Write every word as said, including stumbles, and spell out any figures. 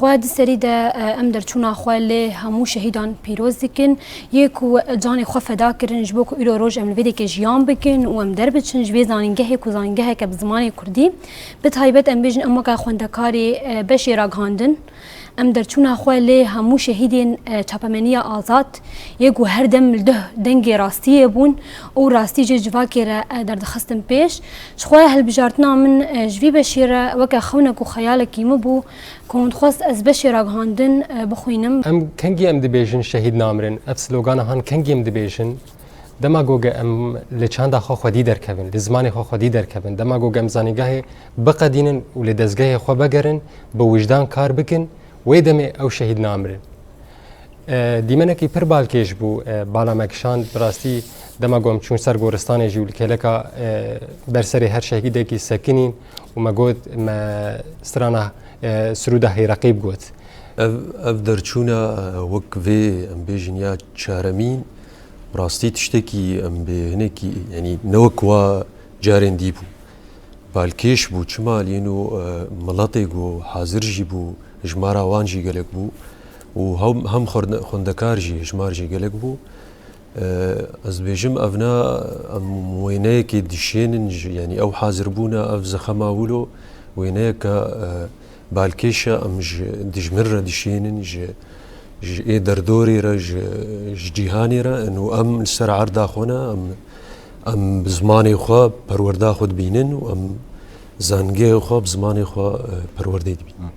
Xwe di serî de, e, em derçûna xwe lê hemû şehîdan pîroz dikin, yê ku canê xwe feda kirin ji bo ku îro roj em li vê dêkê jiyan bikin û em derbiçin ji vê zanîngehê ku zanîngeheke bi zimanê kurdî. Bi taybet em bêjin em weke xwendekarê, e, beşê ragihandin. Em derçûna xwe lê hemû şehîdên, e, çapemeniya azad, yê ku her dem li duh dengê rastiyê bûn û rastî jê civakê re, e, derdixistin pêş. Ji xwe hilbijartina min, e, ji vî beşê re weke xewnek û xeyalekî min bû, ku min dixwest ez beşê ragihandin, e, bixwînim. Em kengî em dibêjin şehîd namirin, ev slogana han kengî em dibêjin, dema ku em li çanda xwe xwedî derkevin, li zimanê xwe xwedî derkevin, dema ku em zanîngehê biqedînin û li dezgehê xwe bigerin, bi wijdan kar bikin, wê demê ew şehîd namirin. E, dîmenekî pir balkêş bû, e, bala me kişand, bi rastî dema ku em çûn ser goristanê jî û li kêleka, e, ber serê her şehîdekî sekinîn û me got, me strana, e, sirûda Heyreqîb got. Ev, ev derçûna, e, wek vê, em bêjin ya çaremîn, bi rastî tiştekî em bê hinekî, yanî ne wek wa carên dî bû. Balkêş bû, çima lê ino, e, miletê ku hazir jî bû, hejmara wan jî gelek bû û hem, hem xwende-, xwendekar jî, hejmar jî gelek bû. E, ez bêjim, evna em wêneyekê dişênin ji, yanî ew hazirbûna, ev zexema wilo wêneyeke, e, balkêş e, em ji dijmin re dişênin, ji, ji ê derdorê re, ji, ji cîhanê re, û em li ser erda xwe ne, em, em bi zimanê xwe perwerda xwe dibînin û em zanîngehê xwe bi zimanê xwe, e, perwerdê dibînin.